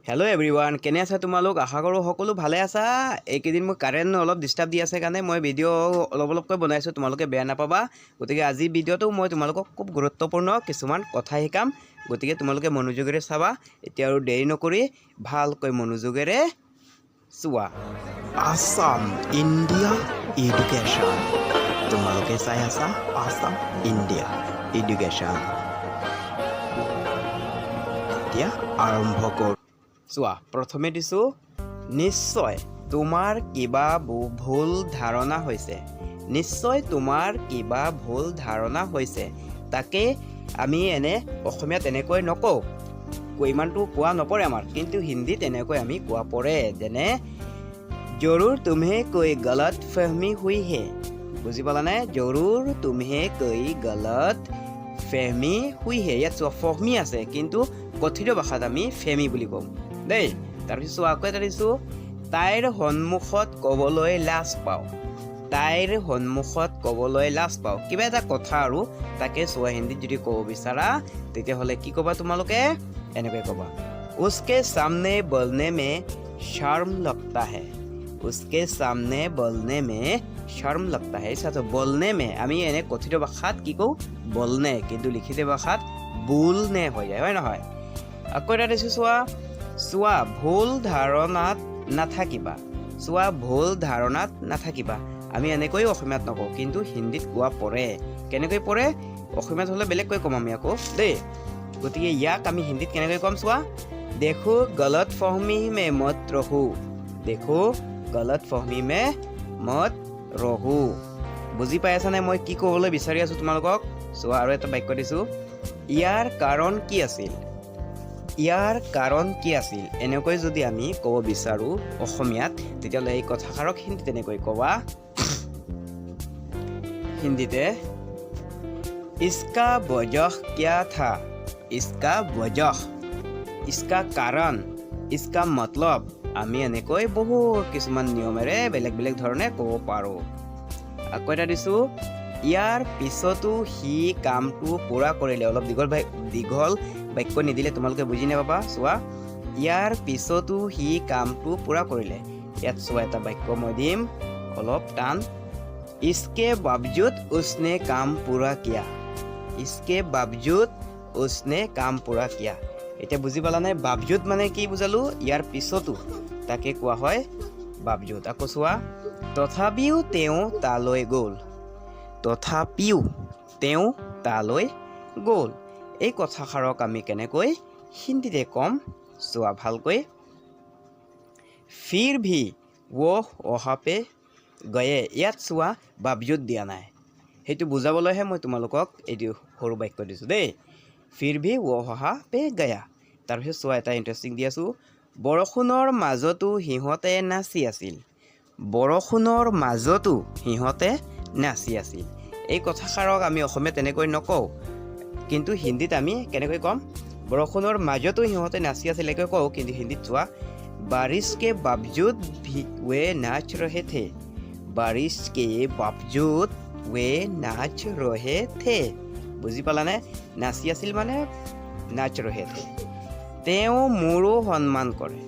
Hello' everyone, কেনে আছা তোমালোক? আশা কৰোঁ সকলো ভালে আছা। এইকেইদিন মোৰ কাৰেণ্ট অলপ ডিষ্টাৰ্ব দি আছে কাৰণে মই ভিডিঅ' অলপ অলপকৈ বনাইছোঁ, তোমালোকে বেয়া নাপাবা। গতিকে আজিৰ ভিডিঅ'টো মই তোমালোকক খুব গুৰুত্বপূৰ্ণ কিছুমান কথা শিকাম, গতিকে তোমালোকে মনোযোগেৰে চাবা। এতিয়া আৰু দেৰি নকৰি ভালকৈ মনোযোগেৰে চোৱা। আছাম ইণ্ডিয়া এডুকেশ্যন, তোমালোকে চাই আছা আছাম ইণ্ডিয়া এডুকেশ্যন। এতিয়া আৰম্ভ কৰোঁ। চোৱা, প্ৰথমে দিছোঁ, নিশ্চয় তোমাৰ কিবা ভুল ধাৰণা হৈছে। নিশ্চয় তোমাৰ কিবা ভুল ধাৰণা হৈছে। তাকে আমি এনে অসমীয়াত এনেকৈ নকওঁ, ইমানটো কোৱা নপৰে আমাৰ, কিন্তু হিন্দীত এনেকৈ আমি কোৱা পৰে। যেনে, "जरूर तुम्हें कोई गलत फहमी हुई है।" বুজি পালানে? "जरूर तुम्हें कोई गलत फहमी हुई है।" ইয়াত চোৱা, फहमी আছে, কিন্তু কথিত ভাষাত আমি ফেমি বুলি কওঁ দেই। তাৰপিছত চোৱা, আকৌ এটা দিছোঁ, তাইৰ সন্মুখত ক'বলৈ লাজ পাওঁ। তাইৰ সন্মুখত ক'বলৈ লাজ পাওঁ। কিবা এটা কথা আৰু তাকে চোৱা, হিন্দীত যদি ক'ব বিচাৰা, তেতিয়াহ'লে কি ক'বা তোমালোকে? এনেকৈ ক'বা, "उसके सामने बोलने में शर्म लगता है।" उसके सामने बोलने में शर्म लगता है। চাওক, बोलने में আমি এনে কথিত ভাষাত কি কওঁ? बोलने, কিন্তু লিখিত ভাষাত बोलने হৈ যায়, হয় নহয়? আকৌ এটা দিছোঁ, চোৱা। চোৱা, ভুল ধাৰণাত নাথাকিবা। চোৱা, ভুল ধাৰণাত নাথাকিবা। আমি এনেকৈ অসমীয়াত নকওঁ, কিন্তু হিন্দীত কোৱা পৰে। কেনেকৈ পৰে? অসমীয়াত হ'লে বেলেগকৈ ক'ম আমি আকৌ দেই। গতিকে ইয়াক আমি হিন্দীত কেনেকৈ ক'ম চোৱা, "देखो, गलत फहमी में मत रहो।" देखो, गलत फहमी में मत रहो। বুজি পাই আছানে মই কি ক'বলৈ বিচাৰি আছোঁ তোমালোকক? চোৱা, আৰু এটা বাক্য দিছোঁ, ইয়াৰ কাৰণ কি আছিল? ইয়াৰ কাৰণ কি আছিল? এনেকৈ যদি আমি ক'ব বিচাৰোঁ অসমীয়াত, তেতিয়াহ'লে এই কথাষাৰক হিন্দীত এনেকৈ ক'বা। হিন্দীতে, "इसका वजह क्या था?" इसका वजह, इसका कारण, इसका मतलब, আমি এনেকৈ বহুত কিছুমান নিয়মেৰে বেলেগ বেলেগ ধৰণে ক'ব পাৰোঁ। আকৌ এটা দিছোঁ, ইয়াৰ পিছতো সি কামটো পূৰা কৰিলে। অলপ দীঘল বাক্য নিদিলে তোমালোকে বুজি নাপাবা। চোৱা, ইয়াৰ পিছতো সি কামটো পূৰা কৰিলে। ইয়াত চোৱা, এটা বাক্য মই দিম অলপ টান, "इसके बावजूद उसने काम पूरा किया।" इसके बावजूद उसने काम पूरा किया। এতিয়া বুজি পালানে? बावजूद মানে কি বুজালো? ইয়াৰ পিছতো, তাকে কোৱা হয় बावजूद। আকৌ চোৱা, তথাপিও তেওঁ তালৈ গ'ল। তথাপিও তেওঁ তালৈ গ'ল। এই কথাষাৰক আমি কেনেকৈ হিন্দীতে ক'ম চোৱা ভালকৈ, "फिर भी वो वहाँ पे गए।" ইয়াত চোৱা, बावजूद দিয়া নাই, সেইটো বুজাবলৈহে মই তোমালোকক এইটো সৰু বাক্য দিছোঁ দেই। "फिर भी वो वहाँ पे गया।" তাৰপিছত চোৱা, এটা ইণ্টাৰেষ্টিং দি আছোঁ, বৰষুণৰ মাজতো সিহঁতে নাচি আছিল। বৰষুণৰ মাজতো সিহঁতে নাচি আছিল। এই কথাষাৰক আমি অসমীয়াত তেনেকৈ নকওঁ, কিন্তু হিন্দীত আমি কেনেকৈ ক'ম? বৰষুণৰ মাজতো সিহঁতে নাচি আছিল এনেকৈ কওঁ, কিন্তু হিন্দীত চোৱা, "बारिश के बावजूद भी वे नाच रहे थे।" बारिश के बावजूद वे नाच रहे थे। বুজি পালানে? নাচি আছিল মানে नाच रहे थे। তেওঁ মোৰো সন্মান কৰে।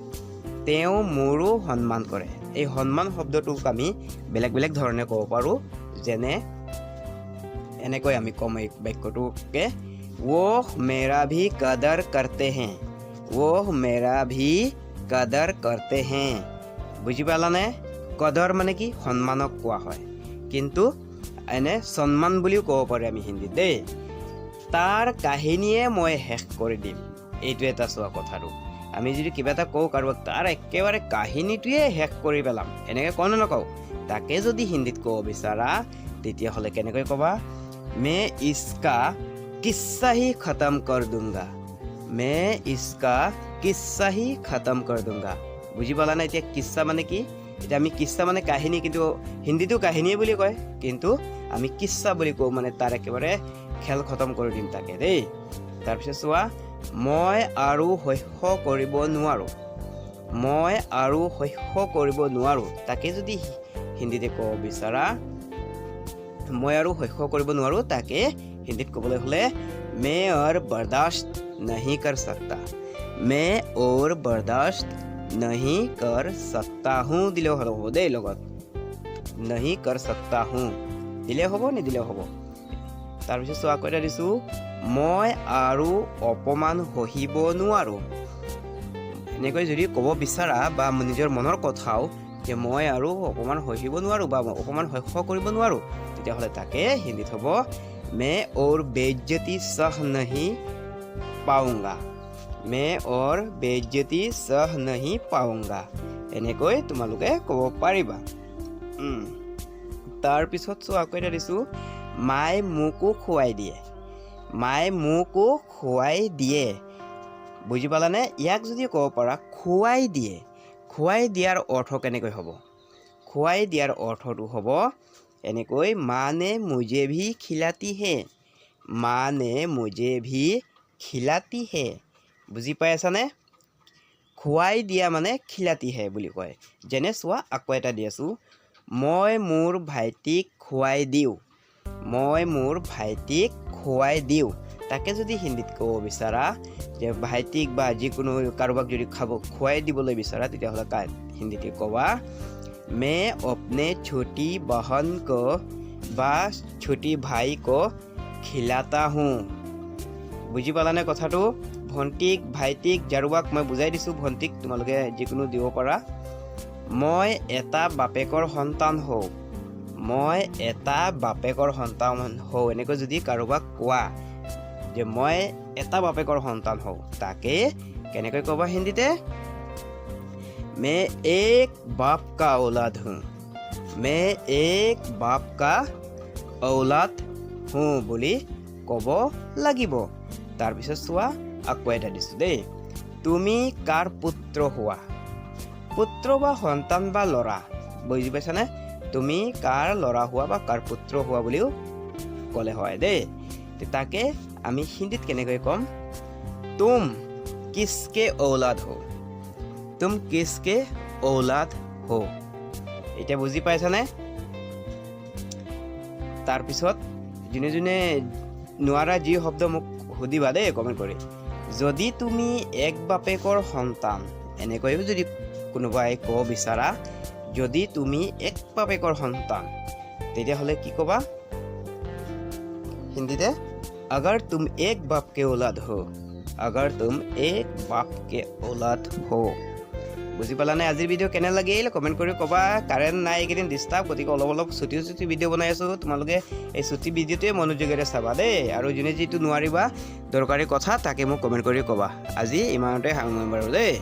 তেওঁ মোৰো সন্মান কৰে। এই সন্মান শব্দটোক আমি বেলেগ বেলেগ ধৰণে ক'ব পাৰোঁ। যেনে এনেকৈ আমি ক'ম এই বাক্যটোকে, "वो मेरा भी कदर करते हैं।" वो मेरा भी कदर करते हैं। বুজি পালানে? कदर মানে কি? সন্মানক কোৱা হয়, কিন্তু এনে সন্মান বুলিও ক'ব পাৰোঁ আমি হিন্দীত দেই। তাৰ কাহিনীয়ে মই শেষ কৰি দিম। এইটো এটা চোৱা, কথাটো আমি যদি কিবা এটা কওঁ কাৰোবাক, তাৰ একেবাৰে কাহিনীটোৱে শেষ কৰি পেলাম, এনেকৈ কওঁ নে নকওঁ? তাকে যদি হিন্দীত ক'ব বিচাৰা, তেতিয়াহ'লে কেনেকৈ ক'বা? "मैं इसका किस्सा ही खत्म कर दूंगा।" मैं इसका किस्सा ही खत्म कर दूंगा। বুজি পালানে এতিয়া किस्सा মানে কি? এতিয়া আমি किस्सा মানে কাহিনী, কিন্তু হিন্দীতো কাহিনীয়ে বুলি কয়, কিন্তু আমি किस्सा বুলি কওঁ, মানে তাৰ একেবাৰে খেল খতম কৰি দিম তাকে দেই। তাৰপিছত চোৱা, মই আৰু সহ্য কৰিব নোৱাৰোঁ। মই আৰু সহ্য কৰিব নোৱাৰোঁ। তাকে যদি হিন্দীতে ক'ব বিচাৰা, মই আৰু সহ্য কৰিব নোৱাৰোঁ, তাকে হিন্দীত ক'বলৈ হ'লে, "मैं और बर्दाश्त नहीं कर सकता।" मैं और बर्दाश्त नहीं कर सकता हूँ দিলেও হ'ব দেই। লগত नहीं कर सकता हूँ দিলে হ'ব, নিদিলেও হ'ব। তাৰপিছত চোৱা, আকৌ এটা দিছোঁ, মই আৰু অপমান সহিব নোৱাৰোঁ। এনেকৈ যদি ক'ব বিচাৰা বা নিজৰ মনৰ কথাও যে মই আৰু অপমান সহিব নোৱাৰোঁ বা অপমান সহ্য কৰিব নোৱাৰোঁ, তেতিয়াহ'লে তাকে হিন্দীত হ'ব मैं और बेइज्जती सह नहीं पाऊंगा। मैं और बेइज्जती सह नहीं पाऊंगा, এনেকৈ তোমালোকে ক'ব পাৰিবা। তাৰপিছত চোৱা, আকৌ এটা দিছোঁ, মায়ে মোকো খুৱাই দিয়ে। মায়ে মোকো খুৱাই দিয়ে, বুজি পালানে? ইয়াক যদি ক'ব পাৰা খুৱাই দিয়ে, খুৱাই দিয়াৰ অৰ্থ কেনেকৈ হ'ব? খুৱাই দিয়াৰ অৰ্থটো হ'ব এনেকৈ, माँ ने मुझे भी खिलाती है। माँ ने मुझे भी खिलाती है। বুজি পাই আছানে? খুৱাই দিয়া মানে खिलाती है বুলি কয়। যেনে চোৱা, আকৌ এটা দি আছোঁ, মই মোৰ ভাইটিক খুৱাই দিওঁ। মই মোৰ ভাইটিক খুৱাই দিওঁ, তাকে যদি হিন্দীত ক'ব বিচাৰা যে ভাইটিক বা যিকোনো কাৰোবাক যদি খাব খুৱাই দিবলৈ বিচাৰা, তেতিয়াহ'লে হিন্দীত ক'বা मैं अपने छोटी बहन को বা छोटी भाई को खिलाता हूँ। বুজি পালানে কথাটো? ভণ্টিক, ভাইটিক, জাৰুৱাক মই বুজাই দিছোঁ। ভণ্টিক তোমালোকে যিকোনো দিব পাৰা। মই এটা বাপেকৰ সন্তান হওঁ। মই এটা বাপেকৰ সন্তান হওঁ, এনেকৈ যদি কাৰোবাক কোৱা যে মই এটা বাপেকৰ সন্তান হওঁ, তাকে কেনেকৈ ক'বা হিন্দীতে? मैं एक बाप का औलाद हूँ। मैं एक बाप का औलाद हूँ বুলি ক'ব লাগিব। তাৰপিছত চোৱা, আকৌ এটা দিছোঁ দেই, তুমি কাৰ পুত্ৰ হোৱা? পুত্ৰ বা সন্তান বা ল'ৰা, বুজি পাইছানে? তুমি কাৰ ল'ৰা হোৱা বা কাৰ পুত্ৰ হোৱা বুলিও ক'লে হয় দেই। তাকে আমি হিন্দীত কেনেকৈ ক'ম? तुम किसके औलाद हो। तुम किसके औलाद हो। এতিয়া বুজি পাইছানে? তাৰপিছত যোনে যোনে নোৱাৰা যি শব্দ মোক সুধিবা দেই কমেণ্ট কৰি। যদি তুমি এক বাপেকৰ সন্তান, এনেকৈও যদি কোনোবাই ক'ব বিচাৰা, যদি তুমি এক বাপেকৰ সন্তান, তেতিয়াহ'লে কি ক'বা হিন্দীতে? अगर तुम एक बाप के औलाद हो। अगर तुम एक बाप के औलाद हो। বুজি পালানে? আজিৰ ভিডিঅ' কেনে লাগিল কমেণ্ট কৰি ক'বা। কাৰেণ্ট নাই এইকেইদিন, ডিষ্টাৰ্ব, গতিকে অলপ অলপ চুটি চুটি ভিডিঅ' বনাই আছোঁ। তোমালোকে এই চুটি ভিডিঅ'টোৱে মনোযোগেৰে চাবা দেই। আৰু যোনে যিটো নোৱাৰিবা দৰকাৰী কথা, তাকে মোক কমেণ্ট কৰি ক'বা। আজি ইমানতে সামৰিম বাৰু দেই।